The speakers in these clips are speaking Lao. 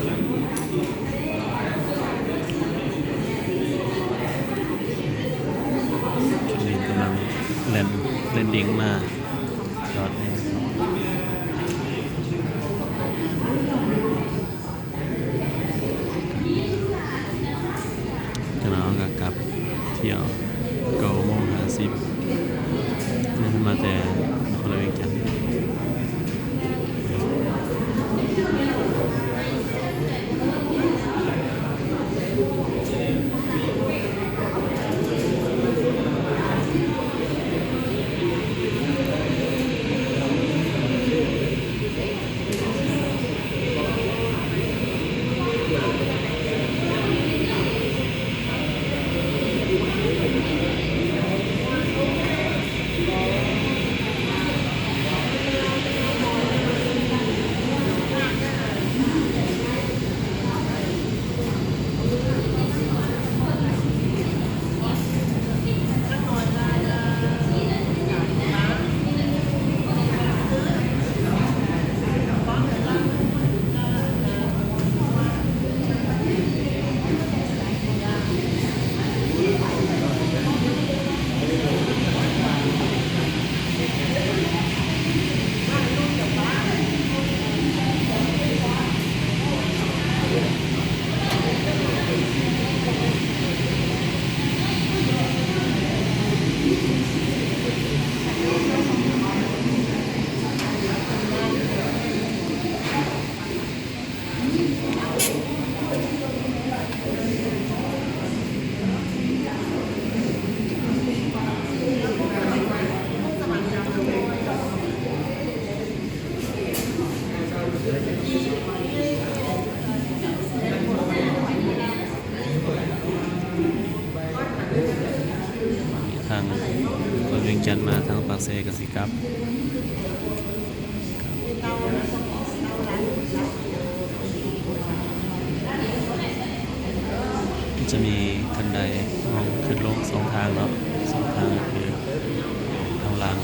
ນີ້ກຳລັງແລນ ແລນດິງມາຈອດນີ້. ຈັກໜ້ອຍເຮົາກໍກັບທ່ຽວ ເກົ້າໂມງຫ້າສິບ ເຮົາມາແຕ່ນະຄອນຫຼວງວຽງຈັນ. ທາງຄົນວຽງຈັນມາທາງປາກເຊກໍຊິກັບ. ຈະມີຄັນໄດຫ້ອງຂຶ້ນລົງສອງທາງເນາະ, ສອງທາງກໍຄືທາງລ່າງ.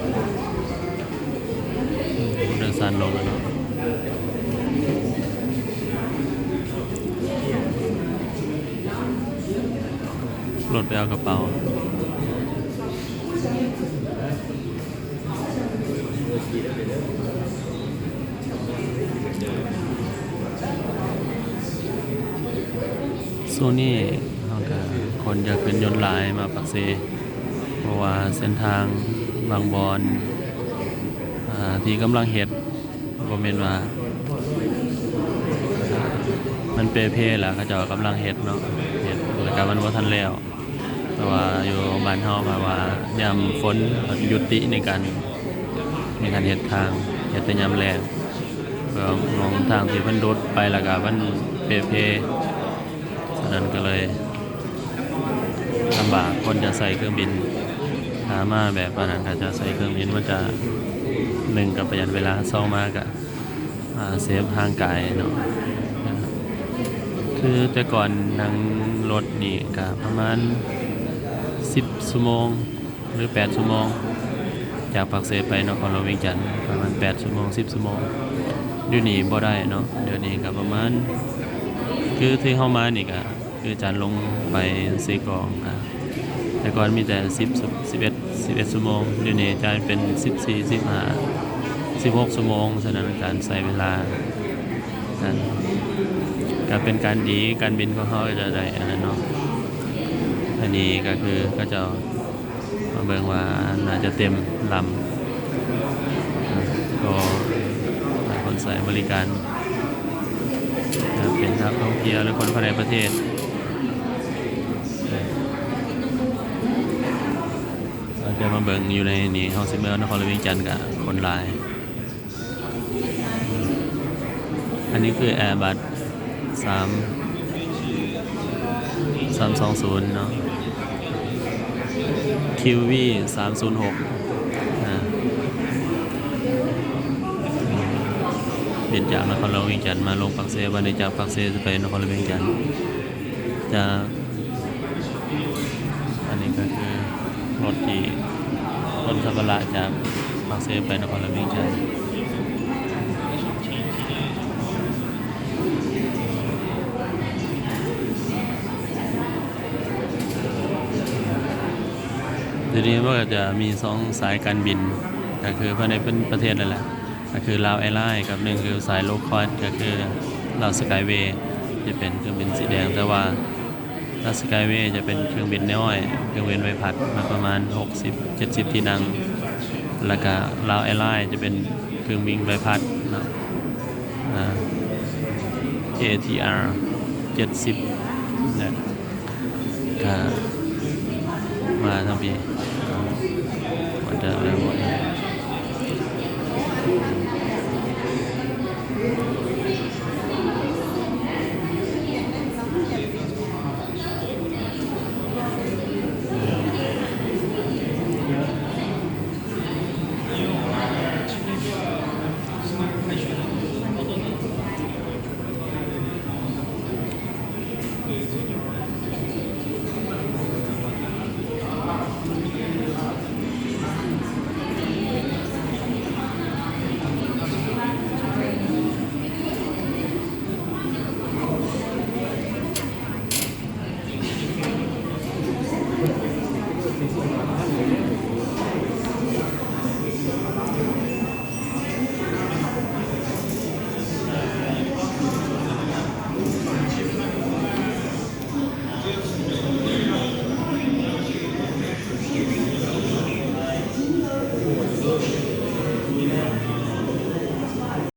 ຜູ້ໂດຍສານລົງແລ້ວເນາະ, ລົດໄປເອົາກະເປົາ. ຊ່ວງນີ້ເຮົາກະຄົນຢາກຂຶ້ນຍົນຫຼາຍມາປາກເຊ ເພາະວ່າເສັ້ນທາງບາງບ່ອນ ອາ ທີ່ກຳລັງເຮັດ ບໍ່ແມ່ນວ່າມັນເປ່ເພລະ, ເຂົາເຈົ້າກຳລັງເຮັດເນາະ, ເຮັດແລ້ວກະມັນບໍ່ທັນແລ້ວ. ແຕ່ວ່າຢູ່ບ້ານເຮົາແບບວ່າຍາມຝົນກໍຢຸດຕິໃນການ ໃນການເຮັດທາງ, ເຮັດແຕ່ຍາມແລ້ງ ເພາະວ່າມອງທາງທີ່ເພິ່ນດຸດໄປແລ້ວກໍມັນເປ່ເພ, ສະນັ້ນກໍເລີຍ ທຳ ບາກຄົນຈະໃຊ້ເຄື່ອງບິນ ຖ້າມາແບບອັນນັ້ນກໍຈະໃຊ້ເຄື່ອງບິນ ມັນຈະ ໜຶ່ງກໍປະຢັດເວລາ ສອງມາກໍ ອ່າ ເຊຟຮ່າງກາຍເນາະ. ຄືແຕ່ກ່ອນນັ່ງລົດນີ້ກໍປະມານສິບຊົ່ວໂມງ ຫຼື ແປດຊົ່ວໂມງ ຈາກປາກເຊໄປນະຄອນຫຼວງວຽງຈັນ ປະມານແປດຊົ່ວໂມງ ສິບຊົ່ວໂມງ. ດຽວນີ້ບໍ່ໄດ້ເນາະ ດຽວນີ້ກໍປະມານ ຄືທີ່ເຮົາມານີ້ກໍ ຄືຈາກລົງໄປເຊກອງ ອ່າ ແຕ່ກ່ອນມີແຕ່ສິບ ສິບເອັດ ສິບເອັດຊົ່ວໂມງ ດຽວນີ້ກາຍເປັນສິບສີ່ ສິບຫ້າ ສິບຫົກຊົ່ວໂມງ. ສະນັ້ນການໃຊ້ເວລາ ອ່າ ກໍເປັນການດີ ການບິນຂອງເຮົາຈະໄດ້ອັນນັ້ນເນາະ. ອັນນີ້ກໍຄືເຂົາເຈົ້າມາເບິ່ງວ່າໜ້າຈະເຕັມລຳ ກໍຫຼາຍຄົນໃຊ້ບໍລິການ ເປັນນັກທ່ອງທ່ຽວ ຫຼື ຄົນພາຍໃນປະເທດ. ເຮົາຈະມາເບິ່ງຢູ່ໃນນີ້ ເຮົາຊິເມືອນະຄອນຫຼວງວຽງຈັນ ກະຄົນຫຼາຍ. ອັນນີ້ຄືແອບັດ ສາມ ສາມສອງສູນເນາະ ຄິວວີ ສາມສູນຫົກ ອ່າ ບິນຈາກນະຄອນຫຼວງວຽງຈັນມາລົງປາກເຊ. ບັດນີ້ຈາກປາກເຊຈະໄປນະຄອນຫຼວງວຽງຈັນ ຈາກ ອັນນີ້ກໍຄືລົດທີ່ຂົນສຳພາລະຈາກປາກເຊໄປນະຄອນຫຼວງວຽງຈັນ. ທີນີ້ມັນກໍຈະມີສອງສາຍການບິນ ກໍຄືພາຍໃນປະເທດນັ້ນແຫຼະ ກໍຄືລາວແອລາຍ ກັບໜຶ່ງຄືສາຍໂລຄອສ ກໍຄືລາວສະກາຍເວ ຈະເປັນເຄື່ອງບິນສີແດງ. ແຕ່ວ່າລາວສະກາຍເວຈະເປັນເຄື່ອງບິນນ້ອຍ ເຄື່ອງບິນໃບພັດ ມາປະມານຫົກສິບ ເຈັດສິບທີ່ນັ່ງ ແລ້ວກະລາວແອລາຍຈະເປັນເຄື່ອງບິນໃບພັດເນາະ ອ່າ ເອທີອາ ເຈັດສິບ ນະ. ກະມາທາງພີ້ ມັນຈະເລີ່ມໝົດ ເ